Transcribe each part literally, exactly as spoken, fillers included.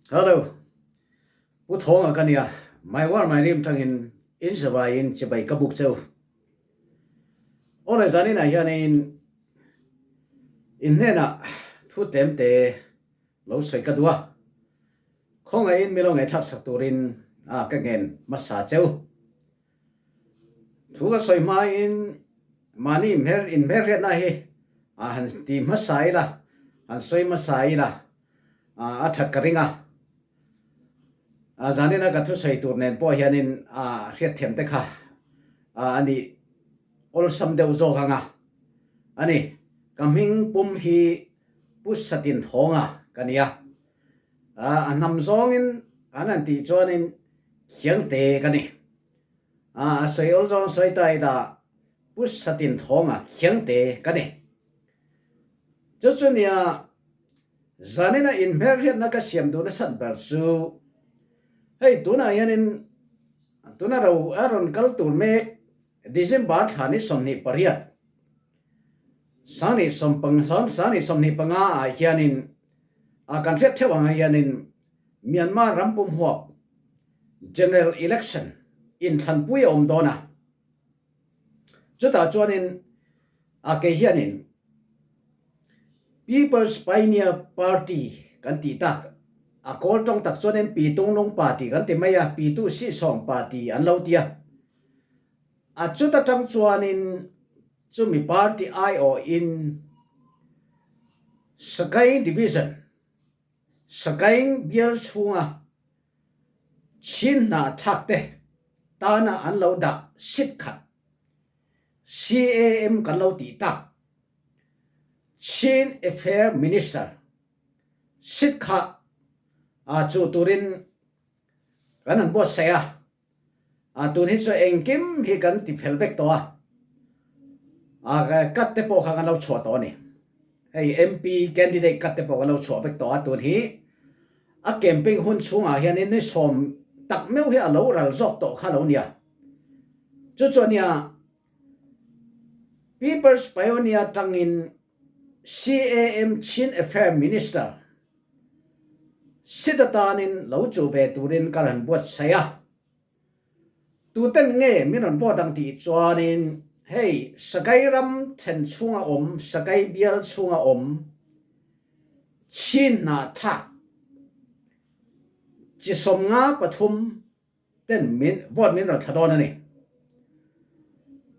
Hello. Pu Thawng a ka nia. Mai war mai rim tangin in zavai in chibai ka buk cheu. Ole zanin a hianin in hnena thu temte lo soi ka dua. Khawngaih in mi lo ngaithlak sak turin a ka ngen masa cheu. Thu ka sawi hmain mani inhmer, inhmerhriatna hi a han ti hmasa ila, han sawi hmasa ila, a, a that ka ring a. A, zanina ka thusawi tur nen pawh hianin a hriatthiam te kha a, a ni awlsam deuh zawk ang a. A ni, ka hming pum hi Pu Satin Thawnga ka nia. A, a hnam zawngin an han tih chuanin Khiangte ka ni. A, a sawi awl zawng sawi ta ila Pu Satin Thawnga Khiangte ka ni. Chu chu nia, zanina inhmerhriatna ka siam duhna san ber chu hei tunah hianin tuna ro a rawn kal tur mek December thla ni sawmhnih pariat, sangni sawmpang-, sang-, sangni sawmhnih panga ah hianin, a, kan hriat theuh ang hianin Myanmar ram pum huap general election inthlanpui a awm dawn a. Chutah chuanin a kei hianin People's Pioneer Party kan tih tak, a kawl ṭawng tak chuanin Pi Tunglung Party kan ti mai a, Pi Tu Sih Sawng Party an lo ti a. A chuta ṭang chuanin chumi party aiawhin Sagaing Division, Sagaing bial chhunga Chin hnahthlakte tana an lo dah sit khat, C A M kan lo tih tak, Chin Affair Minister sit kha, a, chu turin kan han buatsaih a. A, tun hi chu engkim hi kan ti fel vek tawh a. A, kat te pawh kha kan lo chhuah tawh a ni. Hei, M P candidate kat te pawh kan lo chhuah vek tawh a, tun hi a campaign hun chhungah hian in ni sawm tak meuh hi a lo ral zawk tawh kha lo nia. Chu chu a nia, People's Pioneer tangin C A M Chin Affair Minister sit atanin lo chu ve turin ka rawn buatsaih a. Tuten nge min rawn vote ang tih chuanin hei Sagaing ram ṭhen chhunga awm, Sagaing bial chhunga awm Chin hnahthlak chi sawmnga pathum ten min vote min rawn thla dawn a ni.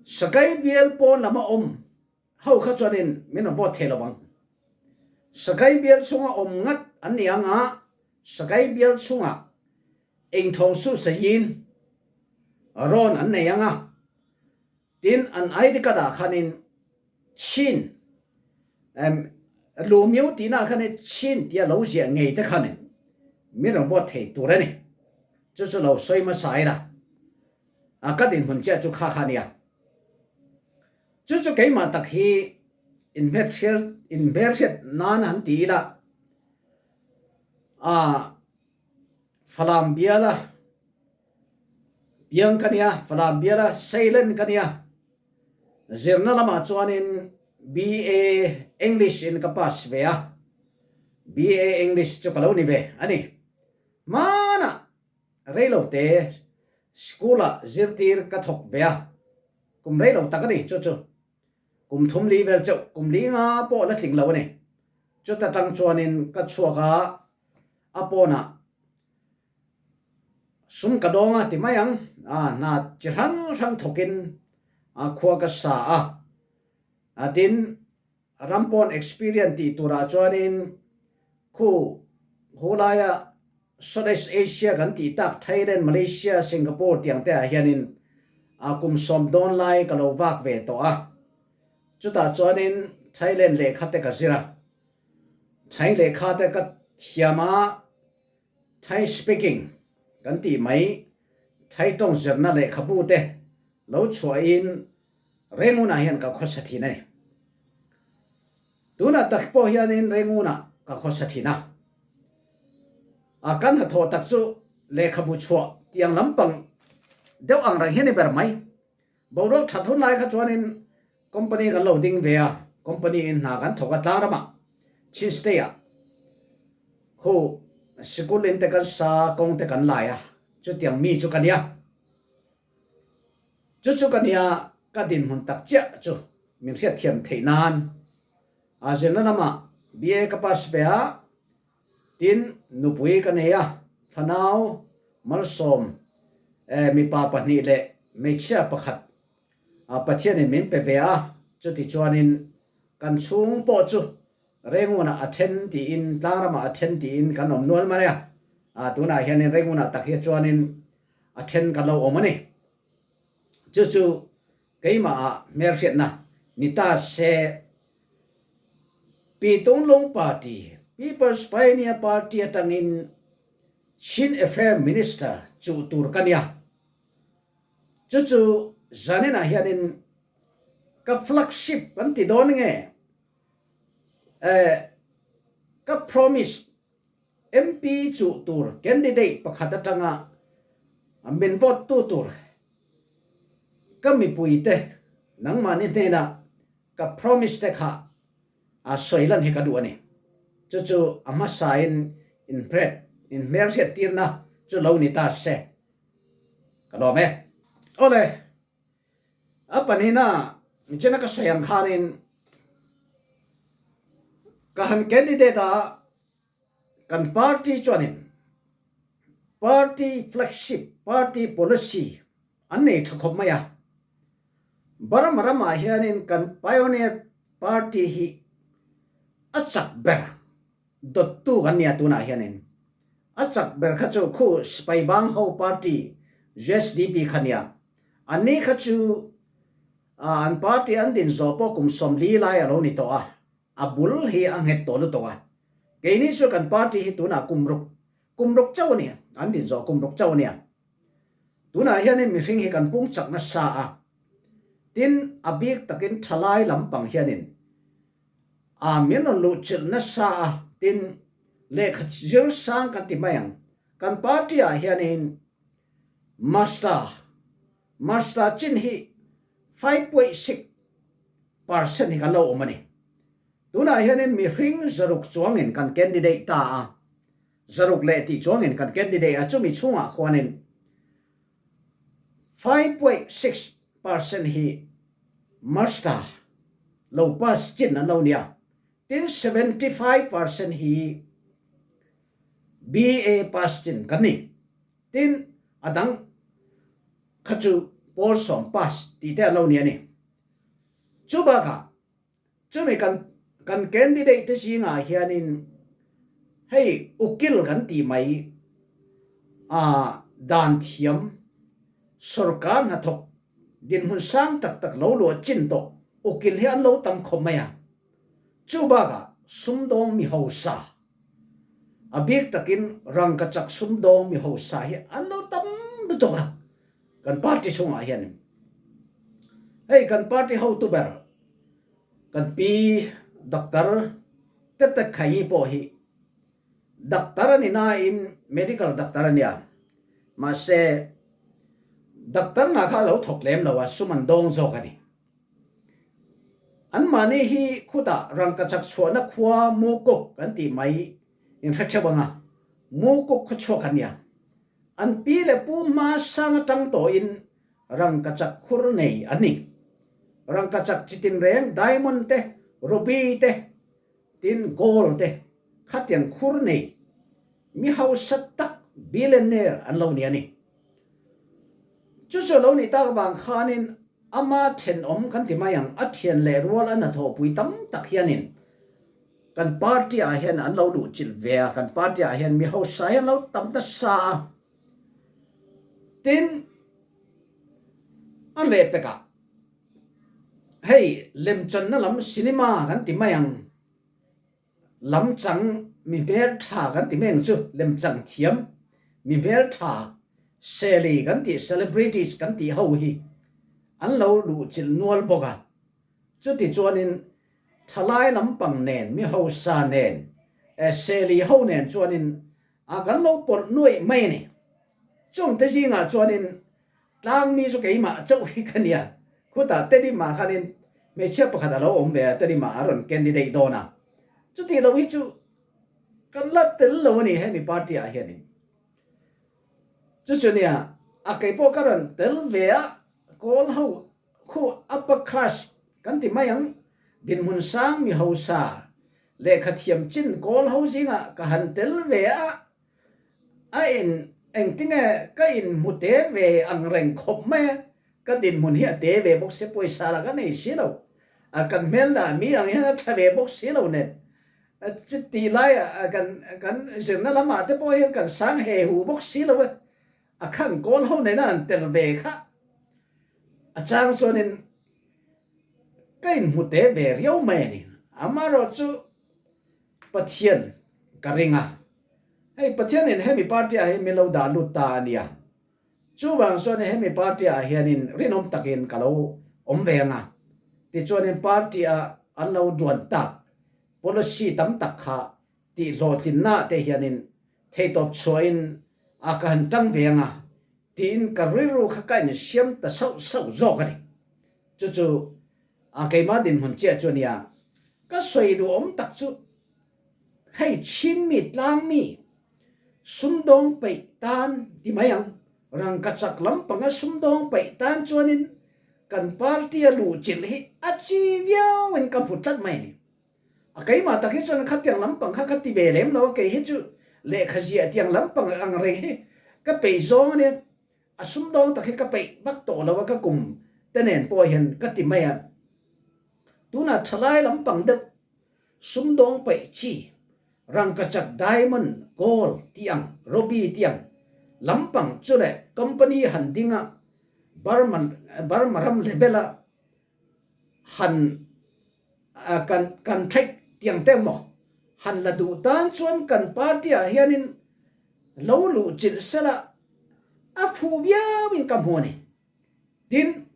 Sagaing bial pawn lama awm ho kha chuanin min rawn vote thei lo ang. Sagaing bial chhunga awm ngat an ni ang a, Sagaing bial chhunga Aung San Suu Kyi rawn an nei ang a. Tin an I D card ah khanin Chin, em, Lumyo tihna khanin Chin tia lo ziah ngei te khanin min rawn vote thei tur a ni. Chu chu lo sawi hmasa ila. A ka dinhmun chiah chu kha kha nia. Chu chu keimah tak hi inhmerhriat, inhmerhriat nan han ti ila. A, Falam biala piang ka nia, Falam biala seilen ka nia. Zirna lamah chuanin B A English in ka pass ve a. B A English chu ka lo ni ve a ni. Hmana reilote school-ah zirtir ka thawk ve a. Kum reilo tak a ni chu chu. Kum thum li vel chauh, kum li nga pawh la tling lo a ni. Chuta ṭang chuanin ka chhuak a, a pawnah sum ka dawng a ti mai ang, a, hna chi hrang hrang thawkin, a, khua ka sa a. A, tin, ram pawn experience tih turah chuanin khu, khu laia Southeast Asia kan tih tak, Thailand, Malaysia, Singapore tiang te ah hianin, a, kum sawm dawn lai ka lo vak ve tawh a. Chutah chuanin Thailand lehkha te ka zir a. Thai lehkha te ka thiam a, Thai speaking kan tih mai, Thai ṭawng zirna lehkhabu te lo chhuahin Rangoon-ah hian ka khawsa ṭhin a ni. Tunah tak pawh hianin Rangoon-ah ka khawsa ṭhin a. A, kan hnathawh tak chu lehkhabu chhuah tiang lampang deuh ang reng hian i ber mai. Boruak ṭhat hun lai kha chuanin company kan lo ding ve a, company in hna kan thawk a, tlang ramah, Chin State-ah khu sikul in te kan sa, kong te kan lai a, chutiang mi chu ka nia. Chu chu ka nia, ka dinhmun tak chiah chu min hriat thiam theih nan. A, zirna lamah B A ka pass ve a, tin nupui ka nei a, fanau Malsawm, eh, mipa pahnih leh hmeichhia pakhat, a, Pathianin min pe ve a, chuti chuanin kan chhung pawh chu Rangoon-ah a ṭhen tiin, tlangrama a ṭhen tiin kan awm nual mai a. A, tunah hianin Rangoon-ah tak hi chuanin a ṭhen kan lo awm a ni. Chu chu keimah a hmelhriatna ni ta se. Pi Tung Lung Party, People's Pioneer Party aṭangin Chin Affairs Minister chuh tur ka nia. Chu chu zaninah hianin ka flagship kan ti dawn nge, eh, ka promise M P chuh tur candidate pakhat aṭanga min vote tu tur ka mipuite nangmahni hnenah ka promise te kha a sawi lan hi ka duh a ni. Chu chu a hmasain inhriat, inhmelhriattirna chu lo ni ta se. Ka lawm e. Awle, a pahnihna, nichina ka sawi ang khanin ka han candidate a, kan party chuanin party flagship, party policy an nei ṭha khawp mai a. Burma ramah hianin kan Pioneer Party hi a chak ber dawttu kan nia tunah hianin. A chak ber kha chu khu sipai bang ho party, U S D P kha nia. Anni kha chu, a, an party an din zawh pawh kum sawmli lai a lo ni tawh a. A bul hi a nghet tawh lutuk a. Keini chu kan party hi tunah kum ruk, kum ruk chauh a ni, an din zawh kum ruk chauh a nia. Tunah hianin mihring hi kan pung chak nasa a. Tin, a bik takin ṭhalai lampang hianin, a, min rawn luhchilh nasa a. Tin, lehkha zir sang kan ti mai ang. Kan party-ah hianin Master, Master Chin hi five point six percent hi kan lo awm a ni. Tunah hianin mihring zaruk chuangin kan candidate ta a, zaruk leh tih chuangin kan candidate a, chumi chhungah khuanin five point six percent hi Master lo pass chin an lo nia. Tin, seventy five percent hi B A pass chin kan ni. Tin, a dang kha chu pawl sawm pass tih te an lo ni a ni. Chu bakah, chumi kan, kan candidate te zingah hianin hei ukil kan tih mai, a, dan thiam, sorkar hnathawk dinhmun sang tak tak lo luah chin tawh ukil hi an lo tam khawp mai a. Chu bakah sumdawng mi hausa, a bik takin rangkachak sumdawng mi hausa hi an lo tam lutuk a, kan party chhungah hian. Hei, kan party hotu ber, kan pi Doctor Tet Tet Khaingi pawh hi doctor a ni nain medical doctor a nia. Mahse, doctor na kha a lo thawk lem lo a, sum an dawng zawk a ni. Anmahni hi khutah rangkachak chhuahna khua Mukuk kan tih mai, in hre theuh ang a, Mukuk khaw chhuak an nia. An pi leh pu hma sang aṭang tawhin rangkachak khur nei an ni. Rangkachak chi tinreng, diamond te, ruby te, tin gold te, khatiang khur nei, mi hausa tak, billionaire an lo ni a ni. Chu chu lo nih tak vang khanin ama ṭhenawm kan ti mai ang, a ṭhian leh rual a hnathawhpui tam tak hianin kan party-ah hian an lo luhchilh ve a, kan party-ah hian mi hausa hian lo tam nasa a. Tin, a leh pekah hei, lemchanna lam cinema kan ti mai ang, lamchang mi hmel ṭha kan ti mai ang chu, lemchang thiam, mi hmel ṭha, seli kan tih, celebrities kan tih ho hi an lo luhchilh nual bawk a. Chuti chuanin ṭhalai lampang nen, mi hausa nen, eh, seli ho nen chuanin a kan lo pawlh nuaih mai a ni. Chungte zingah chuanin tlangmi chu keimah chauh hi ka nia. Khutah Tedim-ah khanin hmeichhia pakhat a lo awm ve a, Tedim-ah a rawn candidate dawn a. Chuti lo hi chu Kan la tel lo a ni hemi party ah hianin. Chu chu nia, a kei pawh ka rawn tel ve a, Kawl ho khu upper class kan ti mai ang, dinhmun sang mi hausa, lehkha thiam chin Kawl ho zingah ka han tel ve a, a in engtinge ka inhmu te ve ang reng khawp mai a, ka dinhmun hi a te ve bawk se, pawisa lah ka nei si lo. A kan hmel lah mi ang hian a ṭha ve bawk si lo nen. A, chuti lai a, a kan, kan zirna lamah te pawh hian kan sang he hu bawk si lo a. A khang Kawl ho nena an tel ve kha. A chang chuanin ka inhmu te ve riau mai a ni. Amaherawhchu Pathian ka ring a. Hei, Pathianin hemi party ah hi min lo dah lut ta a nia. Chuvang chuan hemi party ah hianin rinawm takin ka lo awm ve ang a. Tichuanin party a an lo duan tak policy tam tak kha tihhlawhtlinna te hianin theitawp chhuahin a ka han ṭang ve ang a, tiin ka rilru kha ka insiam ta sauh sauh zawk a ni. Chu chu, a, keima dinhmun chiah chu a nia. Ka sawi duh awm tak chu, hei Chin mi, tlang mi, sumdawng peih tan ti mai ang, rangkachak lampanga sumdawng peih tan chuanin kan party a luh chilh hi a chi viauin ka hmu tlat mai a ni. A keimah tak hi chuan khatiang lampang kha ka ti ve lem lo a, kei hi chu lehkha ziah tiang lampang ang reng hi ka peih zawng a nia. A sumdawng tak hi ka peih vak tawh lo a, ka kum te nen pawh hian ka ti mai a. Tunah ṭhalai lampang deuh sumdawng peih chi, rangkachak diamond, gold tih ang, ruby tih ang lampang chu leh company han ding a, Burma, Burma ram level a han, a, kan, kan threat tiang te emaw han la duh tan chuan kan party ah hianin lo luh chilh sela a fuh viauin ka hmu a ni. Tin,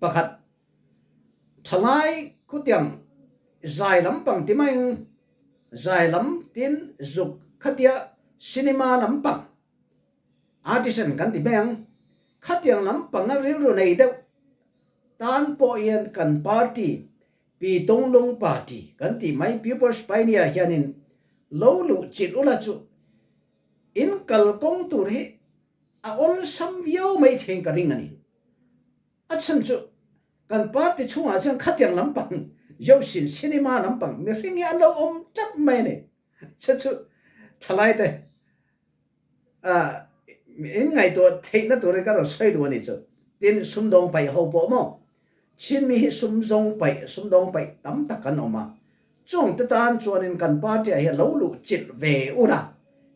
pakhat, ṭhalai khutiang zai lampang ti mai ang, zai lam tin zuk khatia cinema lampang artisan kan ti mai ang, khatiang lampanga rilru nei deuh tan pawh hian kan party, Pi Tung Lung party kan tih mai, People's Pioneer hianin lo luh chilh ula chu in kalkawng tur hi a awlsam viau mai theiin ka ring a ni. A chhan chu kan party chhungah chuan khatiang lampang, Yosin cinema lampang mihring hi an lo awm tlat mai a ni. Chu chu ṭhalai te, a, in ngaihtuah theihna turin ka rawn sawi duh a ni chu. Tin, sumdawng paih ho pawh maw, Chin mi hi sumzawng paih, sumdawng paih tam tak kan awm a. Chuang te tan chuanin kan party ah hian lo luh chilh ve ula,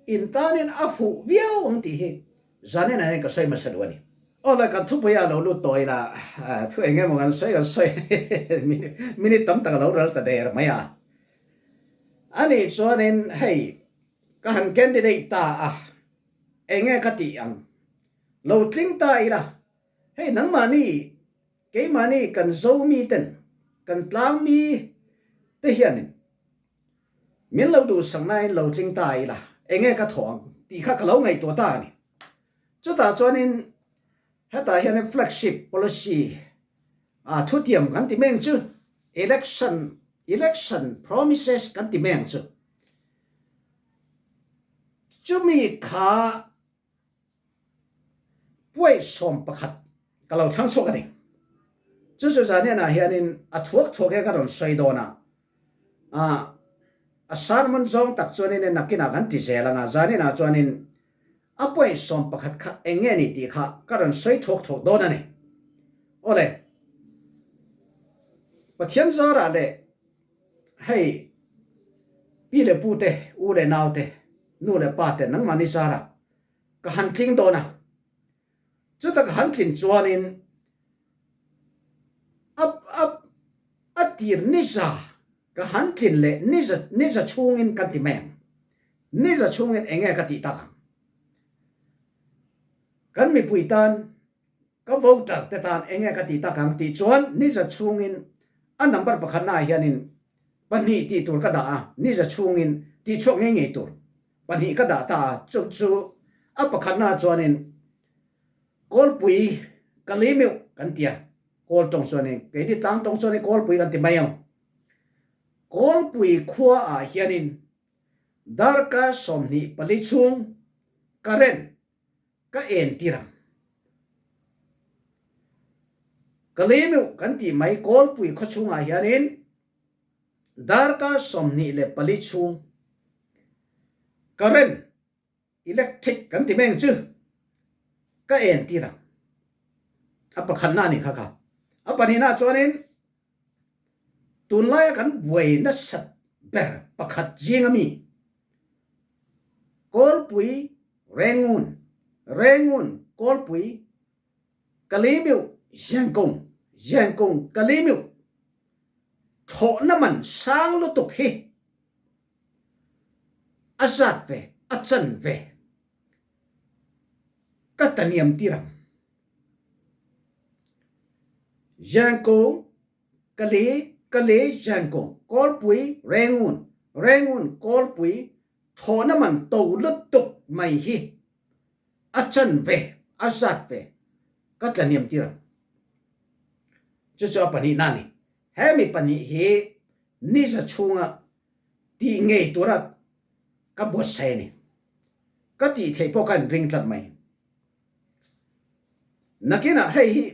in tanin a fuh viau ang tih hi zanin ah hian ka sawi hmasa duh a ni. Awle, kan thupui a lo lut tawh ila, a, thu eng emaw kan sawi, kan sawi. Minute tam tak a lo ral ta der mai a. A nih chuanin hei, ka han candidate ta a, eng nge ka tih ang? Lo tling ta ila. Hei, nangmahni, keimahni kan Zomi ten, kan tlangmi te hianin min lo duhsaknain lo tling ta ila, eng nge ka thawh ang tih kha ka lo ngaihtuah ta a ni. Chutah chuanin hetah hianin flagship policy, a, thutiam kan ti mai ang chu, election, election promises kan ti mai ang chu. Chumi kha point sawm pakhat ka lo thlang chhuak a ni. Chu chu zanianah hianin a thuak thuak hian ka rawn sawi dawn a. A, a sermon zawng tak chuanin nakinah kan ti zel ang a, zaninah chuanin a point sawm pakhat kha eng nge ni tih kha ka rawn sawi thuak thuak dawn a ni. Awle, Pathian zarah leh hei pi leh pute, u leh naute, nu leh pate, nangmahni zarah ka han tling dawn a. Chuta ka han tlin chuanin a, a, a tir niza ka han tlin leh niza, niza chhungin kan ti mai ang. Niza chhungin eng nge ka tih tak ang? Kan mipui tan, ka voter te tan eng nge ka tih tak ang tih chuan niza chhungin a number pakhatnaah hianin pahnih tih tur ka dah a, niza chhungin tih chhuak ngei ngei tur pahnih ka dah ta a, chu chu a pakhatna chuanin Kawlpui, Kalimeuh kan ti a, Kawl ṭawng chuanin, keini tlang ṭawng chuanin Kawlpui kan ti mai ang. Kawlpui khuaah hianin darkar sawmhnih pali chhung ka rent ka en tir ang. Kalaymyo kan tih mai Kawlpui khaw chhungah hianin darkar sawmhnih leh pali chhung ka rent, electric kan ti mai ang chu, ka en tir ang. A pakhatna ni kha kha. A pahnihna chuanin tunlaia kan buai nasat ber pakhat zinga mi Kawlpui, Rangoon, Rangoon Kawlpui, Kalaymyo Zengkong, Zengkong Kalaymyo thawhna man sang lutuk hi a zat ve, a chan ve ka taniam tir ang. Zengkong, Kalay, Kalay Zengkong, Kawlpui Rangoon, Rangoon Kawlpui thawhna man to lutuk mai hi a chan ve, a zat ve ka taniam tir ang. Chu chu a pahnihna ni. Hemi pahnih hi ni za chhunga tih ngei tura ka buatsaih a ni. Ka tih theih pawh ka inring tlat mai. Nakinah hei hi,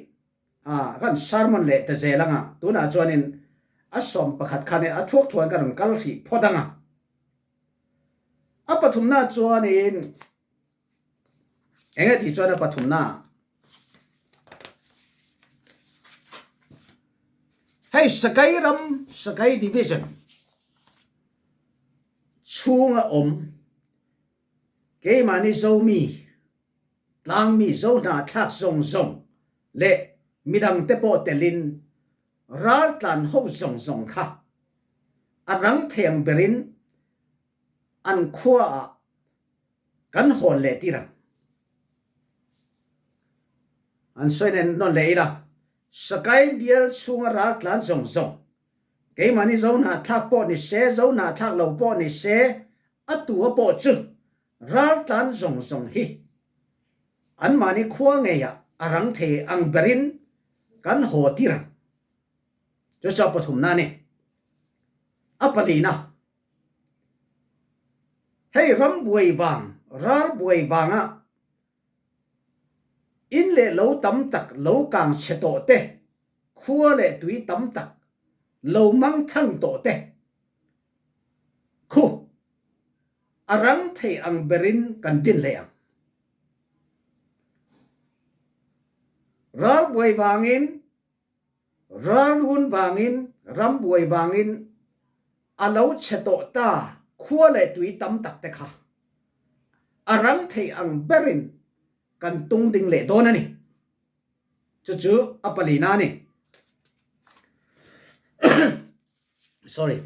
a, kan sermon leh ta zel anga, tunah chuanin a sawm pakhat khanin a thuak thuahin ka rawn kal hrih phawt anga. A pathumna chuanin, eng nge tih chuan a pathumna, hei Sagaing ram, Sagaing Division chhunga awm keimahni Zomi, tlangmi, Zo hnahthlak zawng zawng leh midangte pawh telin raltlan ho zawng zawng kha a rang thei ang berin an khuaah kan hawn leh tir ang. An sawi nen nawn leh ila, Sagaing bial chhunga raltlan zawng zawng, keimahni Zo hnahthlak pawh ni se, Zo hnahthlak lo pawh ni se, a tua pawh chu raltlan zawng zawng hi anmahni khua ngeiah a rang thei ang berin kan haw tir ang. Chu chu a pathumna ni. A palina, hei ram buai vang, ral buai vangah in leh lo tam tak lo kang chhe tawh te, khua leh tui tam tak lo mangthang tawh te khu a rang thei ang berin kan din leh ang. Ral buai vangin, ral run vangin, ram buai vangin a lo chhe tawh ta khua leh tui tam tak te kha a rang thei ang berin kan tung ding leh dawn a ni. Chu chu a palina ni. Sorry.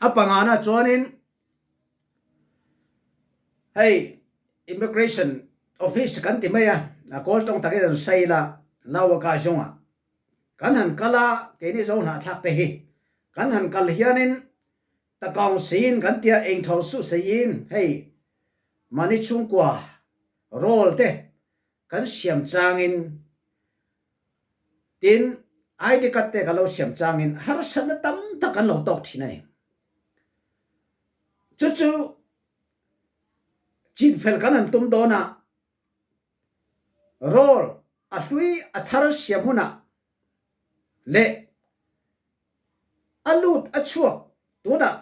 A pangana chuanin hei immigration office kan ti mai a, a kawl tawng takin an sawi la, Lawaka zawngah kan han kal a, keini Zo hnahthlak te hi kan han kal hianin takawng seiin kan tia, eng thawn su seiin hei mahni chhungkua rawl te kan siam changin, tin, I D card te kan lo siam changin harsatna tam tak kan lo tawk ṭhin a ni. Chu chu chinfel kan han tum dawn a, rawl a hlui a thar siam hunah leh a lut a chhuak, tunah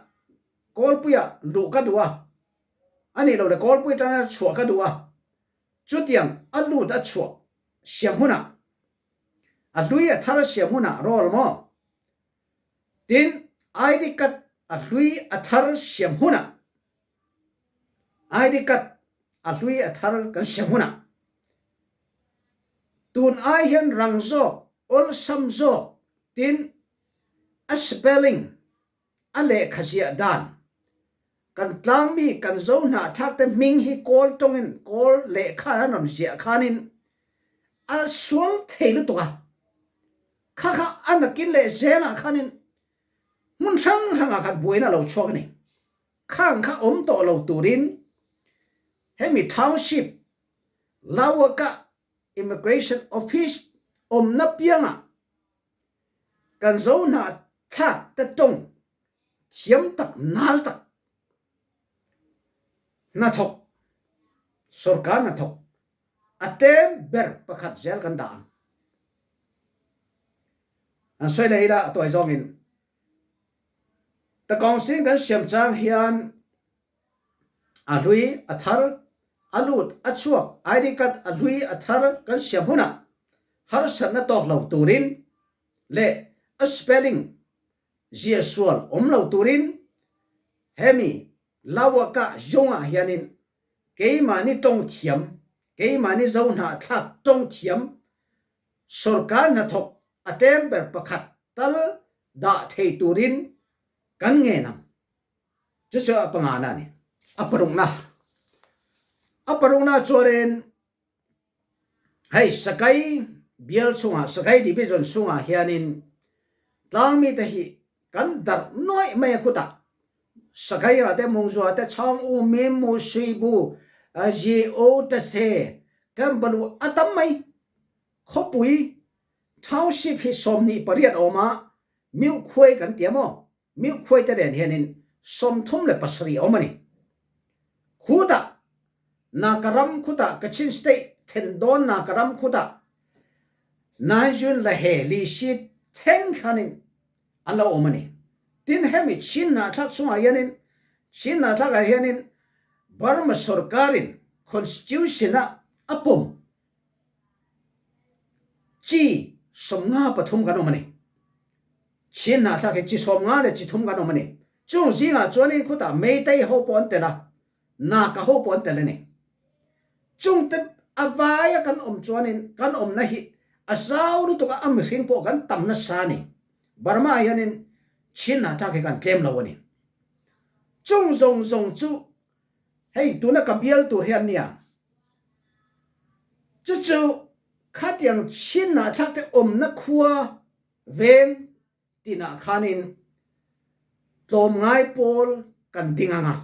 Kawlpuiah luh ka duh a, a nih loh leh Kawlpui aṭanga chhuah ka duh a, chutiang a lut a chhuah siam hunah, a hlui a thar siam hunah rawl maw? Tin, I D card a hlui a thar siam hunah, I D card a hlui a thar kan siam hunah, tun ai hian rang zawk, awlsam zawk, tin, a spelling, a lehkhaziah dan, kan tlangmi, kan Zo hnahthlak te hming hi Kawl ṭawngin, Kawl lehkha an rawn ziah khanin a sual thei lutuk a, kha kha a nakin leh zelah khanin hmun hrang hrangah khan buaina lo chhuak a ni. Khang kha awm tawh lo turin hemi township, Lawaka Immigration Office awmna piangah kan Zo hnahthlak te ṭawng thiam tak, nal tak, hna thawk, sorkar hna thawk a tem ber pakhat zel kan dah ang. An soi le ila a tuai zawngin, takawng sing kan siam cang hian a hlui a thar, a lut a chhuak, I D card a hlui a thar kan siam hunah harsatna tawk lo turin leh a spelling zia sual awm lo turin, hemi Lawaka zongah hianin keimahni ṭawng thiam, keimahni Zo hnahthlak ṭawng thiam, sorkar hna thawk a tem ber pakhat tal dah thei turin kan ngen ang. Chu chu a pangana ni. A parukna, a parukna chuanin hei Sakai bial chungah, Sakai division chungah hianin tlangmite hi kan darh nuaih mai a khutah. Sakai ah te, Mungzua te, Chang U, Mim, Mu, Sui Bu, a, Zi O, Tase, Kambalu a tam mai. Khawpui township hi sawmhnih pariat a awm a, Miu Khuai kan tia maw? Miu Khuai te nen hianin sawmthum leh pasarih a awm a ni. Khutah, Nakaram khutah, Kachin State thlen dawn Nakaram khutah, Nanjun, Lahe, Lishi thleng khanin an lo awm a ni. Tin, hemi Chin hnahthlak chungah hianin, Chin hnahthlakah hianin Burma sorkarin constitution-ah a pawm chi sawmnga pathum kan awm a ni. Chin hnahthlak hi chi sawmnga leh chi thum kan awm a ni. Chung zingah chuanin khutah Meitei ho pawh an tel a, Naka ho pawh an tel a ni. Chungte a vaia kan awm chuanin kan awmna hi a zau lutuk a, a mihring pawh kan tam nasa a ni. Burma-ah hianin Chin hnahthlak hi kan tlem lo a ni. Chung zawng zawng chu hei tuna ka bial tur hian nia. Chu chu khatiang Chin hnahthlakte awmna khua veng tinah khanin tlawmngai pawl kan ding ang a,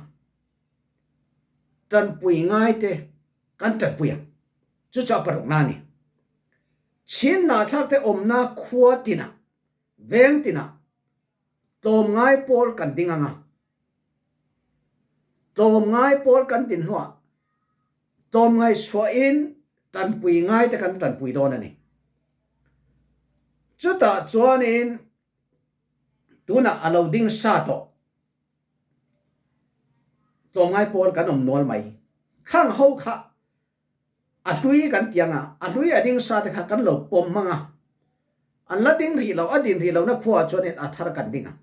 ṭanpui ngaite kan ṭanpui ang. Chu chu a parukna a ni. Chin hnahthlakte awmna khua tinah, veng tinah tlawmngai pawl kan ding ang a, tlawmngai pawl kan din hnuah tlawmngai suahin ṭanpui ngaite kan ṭanpui dawn a ni. Chutah chuanin tunah a lo ding sa tawh tlawmngai pawl kan awm nual mai. Khang ho kha a hlui kan ti ang a, a hlui a ding sa te kha kan lo pawm mang a. An la ding rih lo, a din rih lohna khuaah chuanin a thar kan ding a.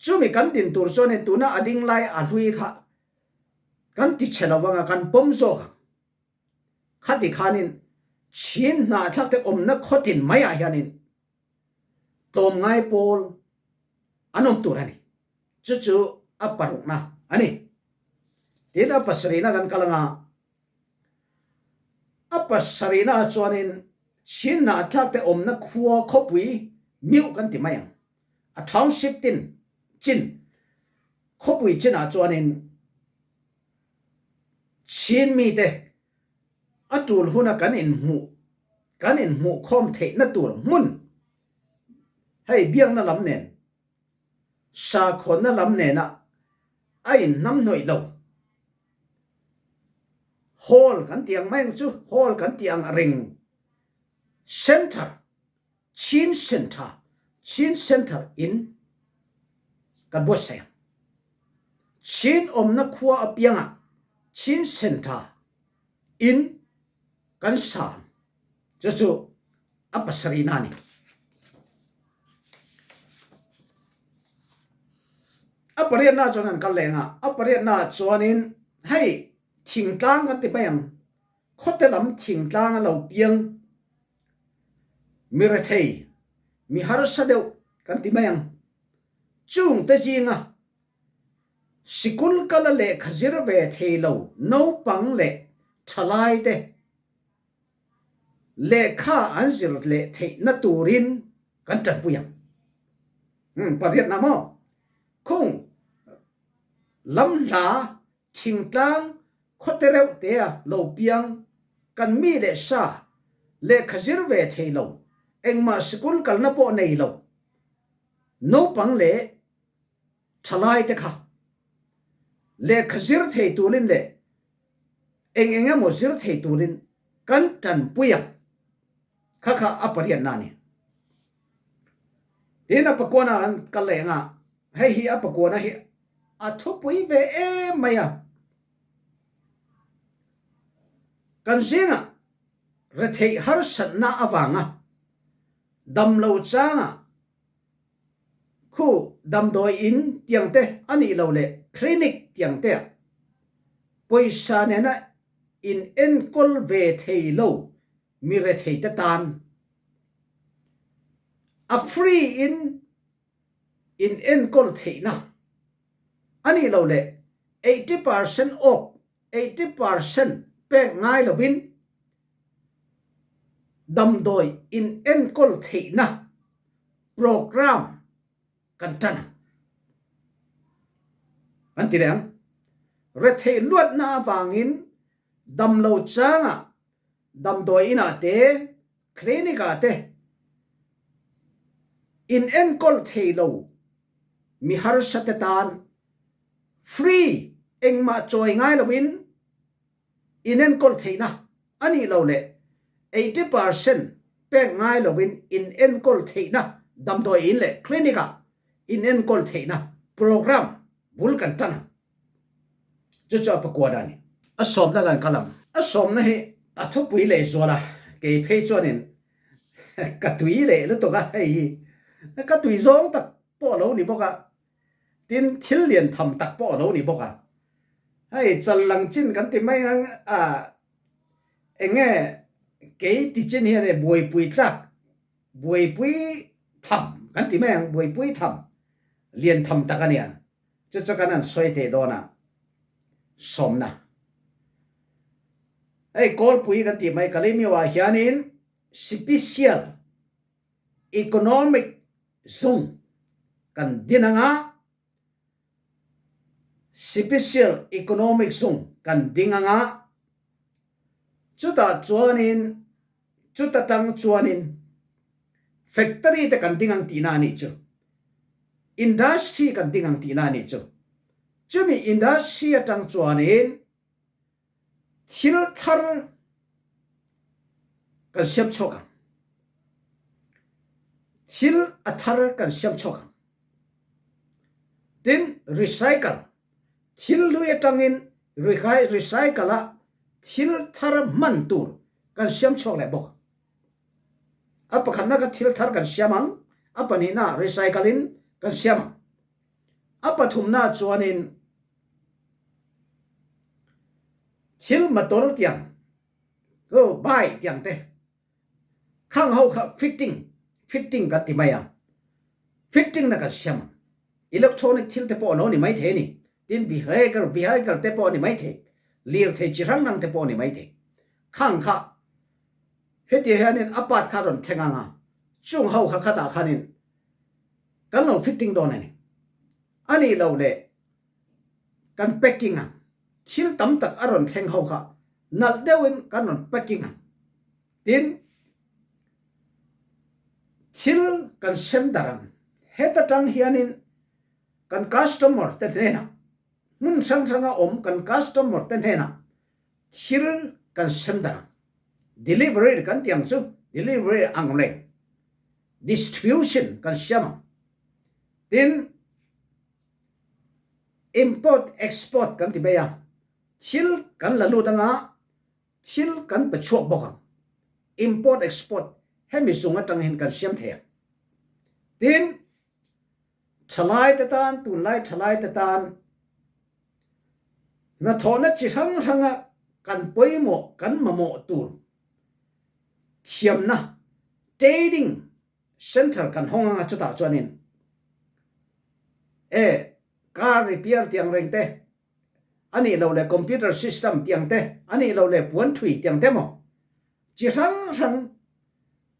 Chumi kan din tur chuanin tuna a ding lai a hlui kha kan ti chhe lo ang a, kan pawm zawk a. Khati khanin Chin hnahthlakte awmna khawtin maiah hianin tlawmngai pawl an awm tur a ni. Chu chu a parukna a ni. Tin, a pasarihna kan kal ang a, a pasarihna ah chuanin Chin hnahthlakte awmna khua khawpui Miu kan ti mai ang. A township tin, Chin, khawpui Chinah chuanin Chin mite a tul huna kan inhmuh, kan inhmuh khawm theihna tur hmun, hei biakna lam nen, sakhawnna lam nena a inhnamhnawih lo hall kan ti ang mai ang chu, hall kan ti ang reng, centre, Chin Centre, Chin Centre in kan buatsaih ang. Chin awmna khua apiangah Chin Centre in kan sa ang. Chu chu a pasarihna a ni. A pariatna chuan kan kal leng a, a pariatna chuanin hei thingtlang kan ti mai ang, khawte lam thingtlang a lo piang, mi rethei, mi harsa deuh kan ti mai ang. Chungte zinga sikul kala lehkha zir ve thei lo naupang leh ṭhalaite lehkha an zir leh theihna turin kan ṭanpui ang. Hmm, pariatna maw? Khung lam hla, thingtlang, khawte reuh te a lo piang, kan mi leh sa, lehkha zir ve thei lo, engmah sikul kalna pawh nei lo naupang leh ṭhalaite kha lekha zir thei turin le eng eng emaw zir thei turin kan ṭanpui ang. Kha kha a pariatna ni. Tin a pakuana kan kal leng a, hei hi a pakuana hi a thupui ve em mai a. Kan zingah retheih harsatna avanga damlo changa khu damdawi in tiangte a nih lo le clinic tiangte ah pawisa nena in enkol ve thei lo mi retheite tan a free in in enkol theihna a nih lo le eighty percent off, eighty percent pek ngai loin damdawi in enkol theihna program kan ṭan ang. Kan ti leng, retheih luatna avangin damlo changa damdawi inah te, clinic ah te in enkol thei lo mi harsate tan free, engmah chawi ngai loin in enkol theihna a nih lo le eighty percent pek ngai loin in enkol theihna damdawi in le clinic ah in enkol theihna program bul kan ṭan ang. Cucu a pakuana ni. A sawmna kan kal ang. A sawmna hi a thupui lei zuala kei phei chuanin ka tui leh lutuk a hei hi. Ka tui zawng tak pawh a lo ni bawk a, tin thil lian tham tak pawh a lo ni bawk a. Hei, challang chin kan ti mai ang a, eng nge kei ti chin hian e, buaipui tlak, buaipui tham kan ti mai ang, buaipui tham, lian tham tak a nia. Chu chu kan han sawi teh dawn a. Sawmna, hei, Kawlpui kan ti mai, Kalemyo ah hianin special economic zone kan din ang a, special economic zone kan ding ang a, chutah chuanin, chuta tang chuanin factory te kan ding ang tihna a nih chu, industry kan ding ang tihna a nih chu. Chumi industry atang chuanin thil thar kan siam chhuak ang. Thil a thar kan siam chhuak ang. Tin, recycle, thil hlui atangin recy-, recycle a thil thar hman tur kan siam chhuak leh bawk. A pakhatna kha thil thar kan siam ang, a pahnihna recycle in kan siam ang. A pathumna chuanin thil motor tiang, oh, bike tiang te, khang ho kha fitting, fitting kan ti mai a, fitting na kan siam ang. Electronic thil te pawh a lo ni mai thei a ni. Tin, vehicle, vehicle te pawh a ni mai thei. Lirthei chi hrang hrang te pawh a ni mai thei. Khang kha hetiang hianin a part kha rawn thleng ang a, chung ho kha khatah khanin kan lo fitting dawn a ni. A nih lo leh kan packing ang. Thil tam tak a rawn thleng ho kha nalh deuhin kan rawn packing ang. Tin, thil kan sem darh ang. Heta tang hianin kan customer te hnenah, hmun hrang hranga awm kan customer te hnenah thil kan sem darh ang. Delivery kan ti ang chu, delivery ang le distribution kan siam ang. Tin, import export kan ti mai a, thil kan la lut ang a, thil kan pe chhuak bawk ang. Import export hemi zung atang hin kan siam thei ang. Tin, ṭhalai te tan, tunlai ṭhalai te tan hnathawhna chi hrang hranga kan pawimawh, kan mamawh tur thiamna training center kan hawng ang a, chutah chuanin, e, car repair tiang reng te, a nih lo leh computer system tiang te, a nih lo leh puan thui tiang te maw, chi hrang hrang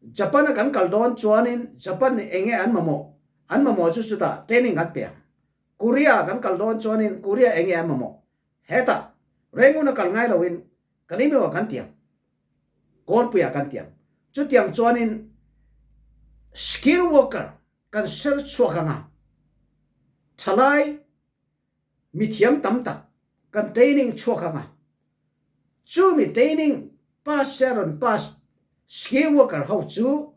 Japan-a kan kal dawn chuanin Japan eng nge an mamawh, an mamawh chu chutah training kan pe ang. Korea kan kal dawn chuanin Korea eng nge an mamawh, hetah Rangoon-a kal ngai loin Kalemyo-ah kan ti ang, Kawlpui-ah kan ti ang. Chutiang chuanin skill worker kan ser chhuak ang a, Thalai mithiam tam tak kan training chhuak ang a, chumi training pass, Sharon pass, skill worker ho chu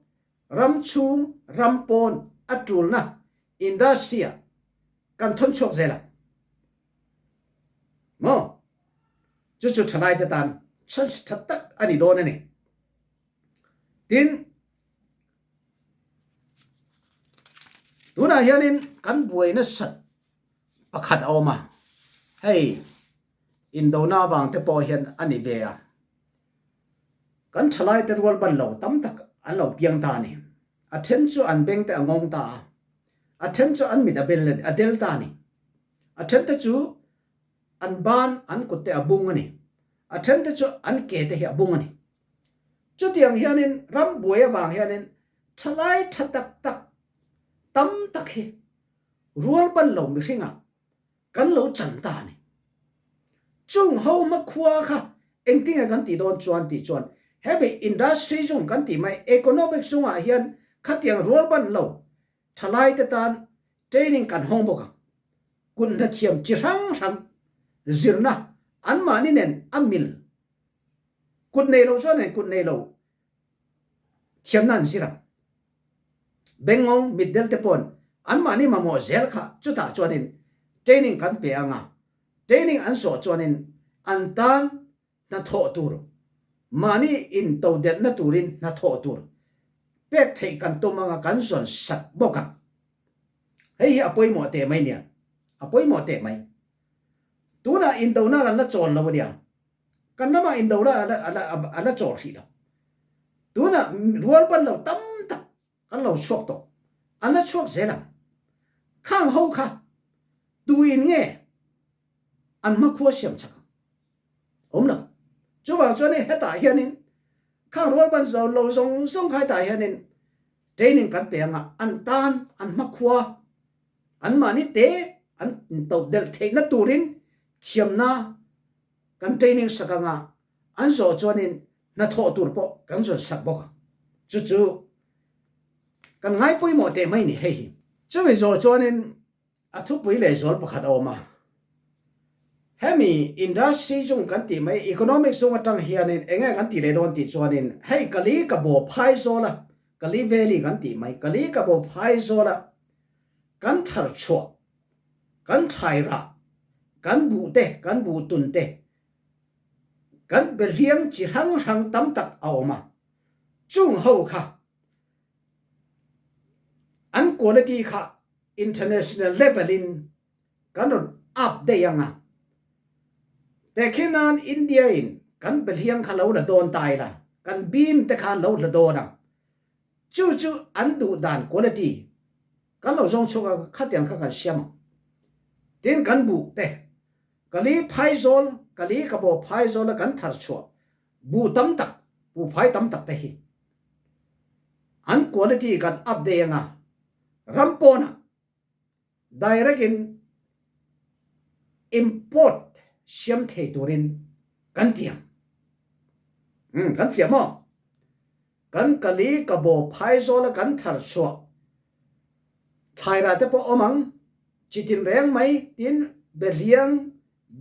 ram chung ram pawn a tulna industry ah kan thon chhuak zel a maw. Chu chu thalai te tan chance that tak a ni dawn a ni. Tin, tunah hianin kan buaina sat pakhat a awm a, hei, indona vang te pawh hian a ni ve a. Kan thalai te rual ban lo tam tak an lo piang ta a ni. A then chu an beng te a ngawng ta a, a then chu an mit a bel a del ta a ni. A then te chu an ban an kut te a bung a ni. A then te chu an ke te hi a bung a ni. Chutiang hianin ram buai avang hianin thalai tha tak tak tam tak hi rual ban lo mihringah kan lo chan ta a ni. Chung ho hmakhua kha engtinge kan ti dawn chuan tih chuan, hemi industry zung kan tih mai, economic zungah hian khatiang rual ban lo thalai te tan training kan hawng bawk a. Kut hna thiam chi hrang hrang zirna anmahni nen a mil, kut nei lo chuan nen kut nei lo thiamna an zir ang. Bengngawng mitdel te pawn anmahni mamawh zel kha chutah chuanin training kan pe ang a, training an zawh chuanin an tan hnathawh tur, mahni intodelhna turin hnathawh tur pek theih kan tum anga kan zawn sak bawk ang. Hei hi a pawimawh teh mai nia, a pawimawh teh mai. Tunah indona kan la chawl lo a nia, kan ramah indona a la, a la, a la chawl hrih lo. Tunah rual ban lo tam tak kan lo chhuak tawh, an la chhuak zel ang. Khang ho kha tuin nge an hmakhua siam chak ang? Awm lo. Chuvang chuan hetah hianin khang rual ban zo lo zawng zawng kha hetah hianin training kan pe anga an tan an hmakhua anmahni te an intodelh theihna turin thiamna kan training sak anga an zawh chuanin hnathawh tur pawh kan zawn sak bawk a. Chu chu kan ngai pawimawh teh mai ni hei hi. Chumi zawh chuanin a thupui leh zual pakhat a awm a. Hemi industry zung kan tih mai, economic zung aṭang hianin enge kan tih leh dawn tih chuanin hei kali kabaw phai zawla, Kali Valley kan tih mai, kali kabaw phai zawla kan thar chhuah, kan thlai rah, kan buh te, kan buh tun te, kan behliang chi hrang hrang tam tak a awm a. Chung ho kha an quality kha international level in kan rawn up daih ang a. Tehkhin nan India in kan behliang kha lo la dawn ta ila, kan beam te khan lo la dawn ang. Chu chu an duh dan quality kan lo zawng chhuak a, khatiang kha kan siam ang. Tin kan buh te, kali phai zawl, kali kabaw phai zawla kan thar chhuah buh tam tak, buh phai tam tak te hi an quality kan up daih ang a. Ram pawnah direct in import siam thei turin kan tih ang. Hmm, kan fiah maw? Kan kali kabaw phai zawla kan thar chhuah thlai rah te pawh awm ang, chi tin reng mai, tin behliang,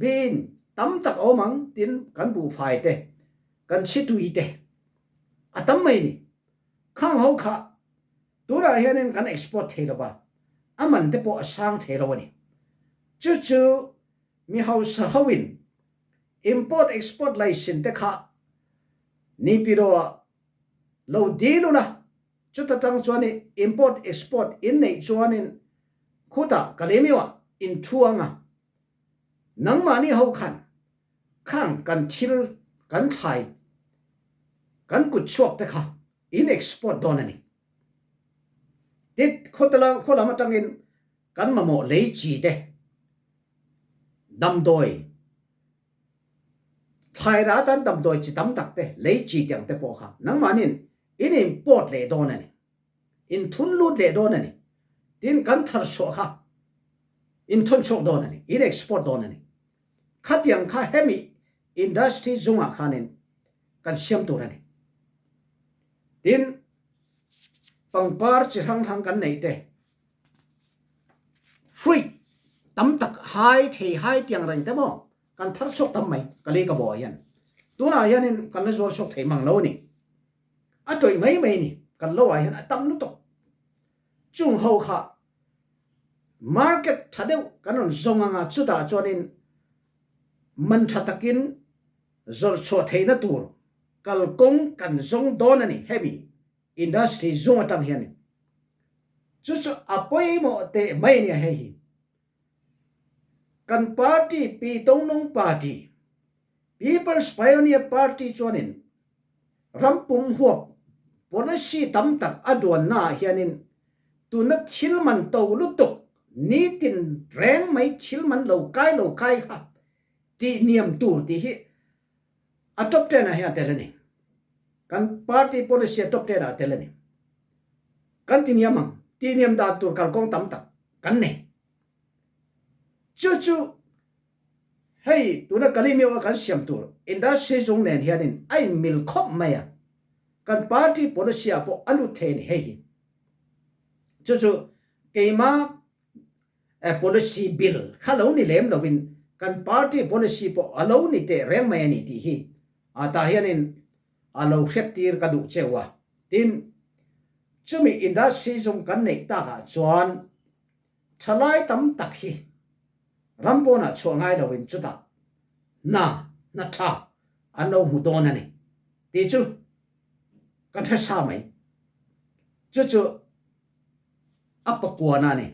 bean tam tak a awm ang, tin kan buhfai te, kan chhitui te a tam mai ni. Khang ho kha tunah hianin kan export thei lo va, a man te pawh a sang thei lo a ni. Chu chu mi hausa hoin import export license te kha ni pi rawh a lo dil ula, chuta tang chuanin import export in neih chuanin khuta kali miuah in thu ang a. Nangmahni ho khan khang kan thil, kan thlai, kan kut chhuak te kha in export dawn a ni. Ti khawtala, khaw lam aṭangin kan mamawh lei chi te, damdawi, thlai rah atan damdawi chi tam tak te, lei chi tiang te pawh kha nangmahnin in import leh dawn a ni. In thun lut leh dawn a ni. Tin kan thar chhuah kha in thawn chhuak dawn a ni, in export dawn a ni. Khatiang kha hemi industry zungah khanin kan siam tur a ni. Tin pangpar chi hrang hrang kan neih te, fruit tam tak hai thei hai tiang reng te maw, kan thar suak tam mai, ka lei ka baw ah hian. Tunah hianin kan la zuar suak thei mang lo a ni. A tawih mai mai ni, kan lo ah hian a tam lutuk. Chung ho kha market ṭha deuh kan rawn zawng anga, chutah chuanin man ṭha takin zawrh chhuah theihna tur kalkawng kan zawng dawn a ni hemi industry zung aṭang hianin. Chu chu a pawimawh teh mai a nia hei hi. Kan party, Pi Tongnung party, People's Pioneer Party chuanin ram pum huap policy tam tak a duannaah hianin tuna thil man to lutuk, nitin reng mai thil man lo kai lo kai kha tih niam tur tih hi a top ten ah hian a tel a ni. Kan party policy a top ten ah a tel a ni. Kan ti niam ang, tih niam dan tur kalkawng tam tak kan nei. Chu chu hei tuna Kalaymyo-a kan siam tur industry zung nen hianin a inmil khawp mai a, kan party policy-ah pawh a lut thei a ni hei hi. Chu chu keima, eh, policy bil kha lo ni lem lovin kan party policy pawh a lo ni teh reng mai a ni tih hi, a, tah hianin a lo hriattir ka duh che u a. Tin, chumi industry zung kan neih takah chuan ṭhalai tam tak hi ram pawnah chhuah ngai lovin chutah hna, hna ṭha an lo hmu dawn a ni tih chu kan hre sa mai. Chu chu a pakuana a ni.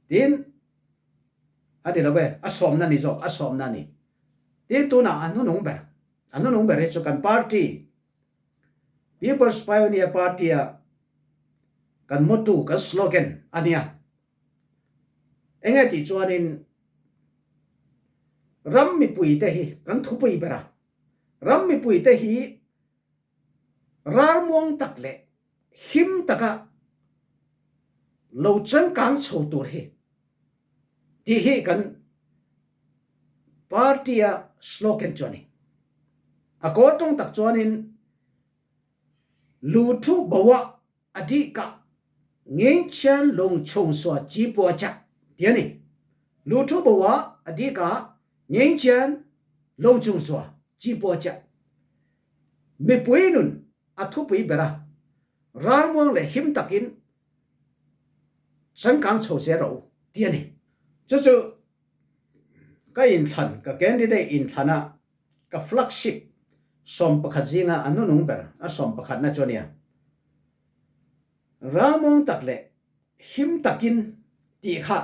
Tin, a ni lo ve, a sawmna ni zawk, a sawmna a ni. Tin, tunah a hnunung ber, a hnunung ber hi chu kan party, People's Pioneer Party-a kan motto, kan slogan a nia. Enge tih chuanin ram mipuite hi kan thupui ber a, ram mipuite hi ralmuang tak leh him taka lo changkang chho tur hi tih hi kan party-a slogan chu a ni. A kawr ṭawng tak chuanin lu thu bo a, a dih kah, ngei chian lung chung sua chi pua chak tih a ni. Lu thu bo a, a dih kah, ngei chian lung chung sua chi pua chak. Mipui nun a thupui ber a, ralmuang leh him takin changkang chho zel rawh u tih a ni. Chu chu ka inthlan, ka candidate inthlana ka flagship sawm pakhat zinga a hnunung ber, a sawm pakhatna chu a nia. Ralmuang tak leh him takin tih kha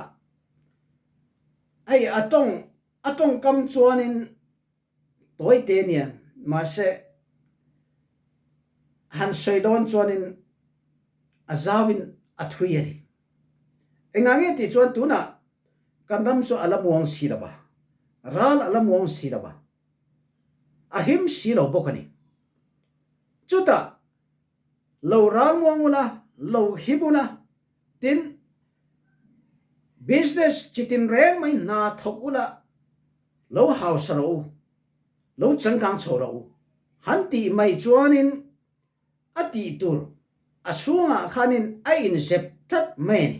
hei a ṭawng, a ṭawngkam chuanin tawi te nia, mahse, han sawi dawn chuanin a zauin a thui a ni. Engah nge tih chuan tunah kan ram chu a la muang si lo va, ral a la muang si lo va, a him si lo bawk a ni. Chutah lo ralmuang ula, lo him ula, tin, business chitin reng mai hna thawk ula, lo hausa rawh u, lo changkang chho rawh u, han tih mai chuanin a tih tur a chhungah khanin a inzep tlat mai a ni.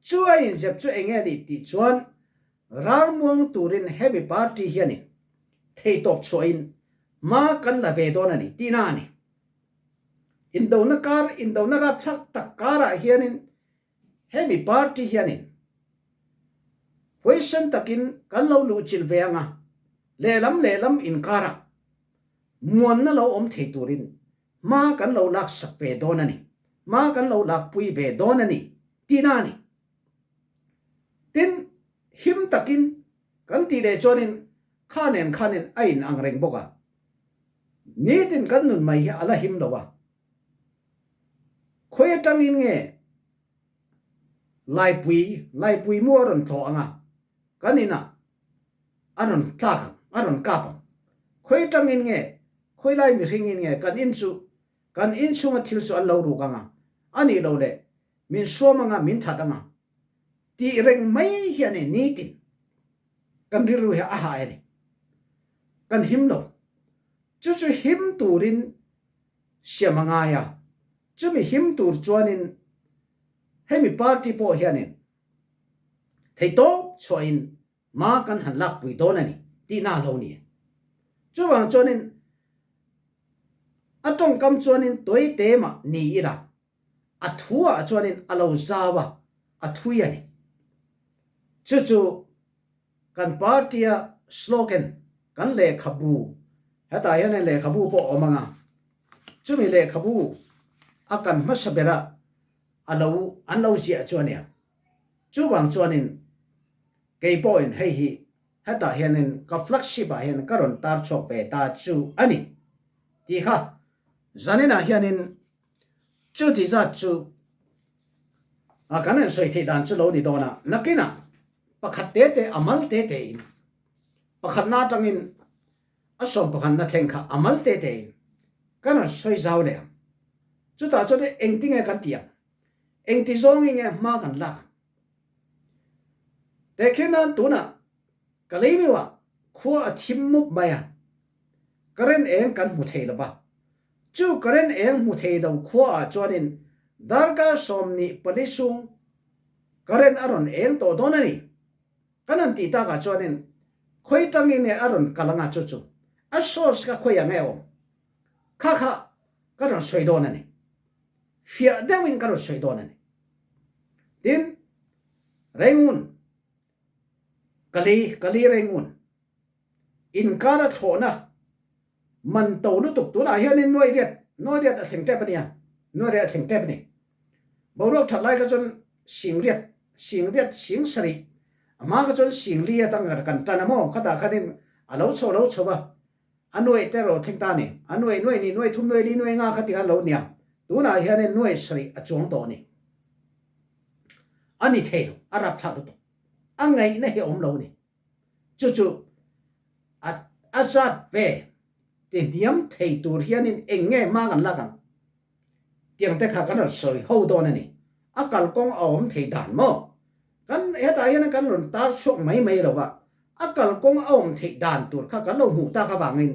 Chu a inzep chu eng nge ni tih chuan, ralmuang turin hemi party hianin theitawp chhuahin hma kan la ve dawn a ni tihna a ni. Indona kar, indona rapthlak tak karah hianin hemi party hianin huaisen takin kan lo luhchilh ve ang a, lehlam lehlam inkarah muanna lo awm thei turin hma kan lo laksak ve dawn a ni, hma kan lo lakpui ve dawn a ni tihna a ni. Tin, him takin kan tih leh chuanin kha nen khanin a inang reng bawk a, nitin kan nun mai hi a la him lo a. Khawi aṭangin nge laipui, laipui mu a rawn tlawh ang a, kan inah a rawn tlak ang, a rawn kap ang. Khawi aṭangin nge, khawi lai mihringin nge kan in chu, kan in chhunga thil chu an lo ruk ang a, a nih loh leh min suam ang a, min that ang a, tih reng mai hi a ni, nitin kan rilru hi a hai a ni, kan him lo. Chu chu him turin siam a ngai a, chumi him tur chuanin hemi party pawh hianin theitawp chhuahin ma kan han lakpui dawn a ni tihna lo ni. Chuvang chuanin a ṭawngkam chuanin tawite mah ni ila a thuah chuanin a lo zau a, a thui a ni. Chu chu kan party-a slogan, kan lehkhabu, hetah hianin lehkhabu pawh a awm anga, chumi lehkhabu a kan hmasa bera a lo, an lo ziah chu a nia. Chuvang chuanin kei pawhin hei hi hetah hianin ka flagship-ah hian ka rawn tar chhuak ve ta chu a ni tih kha zaninah hianin chuti zat chu a kan han sawi theih dan chu lo ni dawn a, nakinah pakhat tete a mal tete in, pakhatna aṭangin a sawm pakhatna thleng kha a mal tete in kan han sawi zau leh ang. Chutah chuan engti nge kan tih ang? Engti zawngin nge hma kan lak ang? Tehkhin nan tunah Kalaymyo-ah khua a thim mup mai a, current eng kan hmu thei lo va. Chu current eng hmu thei lo khuaah chuanin darkar sawmhnih pali sung current a rawn eng tawh dawn a ni. Kan han tih takah chuanin khawi ṭangin nge a rawn kal anga chu chu, a source kha khawiah nge awm kha kha ka rawn sawi dawn a ni. Fiah deuhin ka rawn sawi dawn a ni. Tin, Rangoon, Kali, Kali Rangoon inkara thlawhna man to lutuk, tunah hianin nuai riat, nuai riat a thleng tep a nia, nuai riat a thleng tep a ni. Boruak ṭhat lai kha chuan sing riat, sing riat, sing sarih, a hma kha chuan sing li aṭang kan ṭan a maw, khatah khanin a lo chho, lo chho va. A nuai te rawn thleng ta ni, a nuai, nuai ni, nuai thum, nuai li, nuai nga kha ti khan lo nia. Tunah hianin nuai sarih a chuang tawh a ni. A ni thei lo, a rapthlak lutuk. A ngaihna hi a awm lo a ni. Chu chu a, a zat ve ti hniam thei tur hianin eng nge hma kan lak ang? Tiang te kha kan rawn sawi ho dawn a ni. A kalkawng a awm thei dan maw? Kan, hetah hian kan rawn tar chhuak mai mai lo va. A kalkawng a awm theih dan tur kha kan lo hmuh tak avangin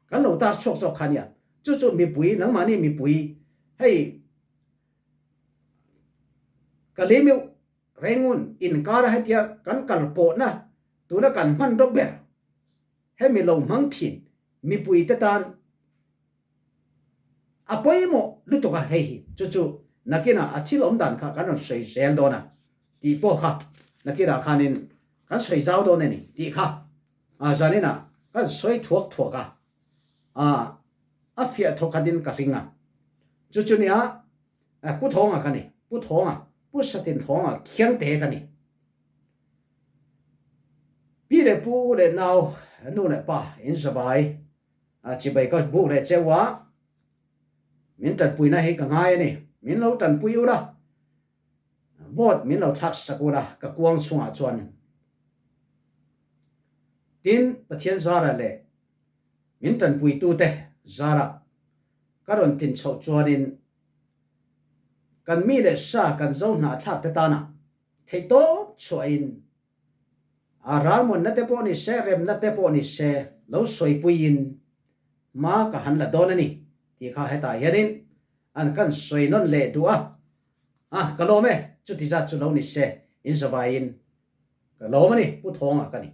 kan lo tar chhuak zawk kha nia. Chu chu mipui, nangmahni mipui, hei, Kalaymyo Rangoon inkara hetia kan kal pawhna tuna kan hman rawk ber, hemi lo hmang ṭhin mipui te tan a pawimawh lutuk a hei hi. Chu chu nakinah a thil awm dan kha kan rawn sawi zel dawn a, tih pawh kha nakinah khanin kan sawi zau dawn a ni tih kha, a, zaninah kan sawi thuak thuak a, a, a fiah thawkhatin ka hring a. Chu chu nia, a, Pu Thawnga ka ni, Pu Thawnga, Pu Satin Thawnga Khiangte ka ni. Pi leh pu, u leh nau, nu leh pa, in zavai, a, chibai ka buk leh che u a, min ṭanpuina hi ka ngai a ni, min lo ṭanpui ula, vote min lo thlak sak ula, ka kuang chungah chuan. Tin, Pathian zara leh min ṭanpuitute zara ka rawn tin chhoh chuanin kan mi leh sa, kan zo hnahthlak te tana theihtawp chhuahin, a, ralmawnna te pawh ni se, remna te pawh ni se, lo sawipuiin hma ka han la dawn a ni tih kha hetah hianin an kan sawi nawn leh duh a. A, ka lawm e, chuti zat chu lo ni se, in zavaiin ka lawm a ni, Pu Thawnga ka ni.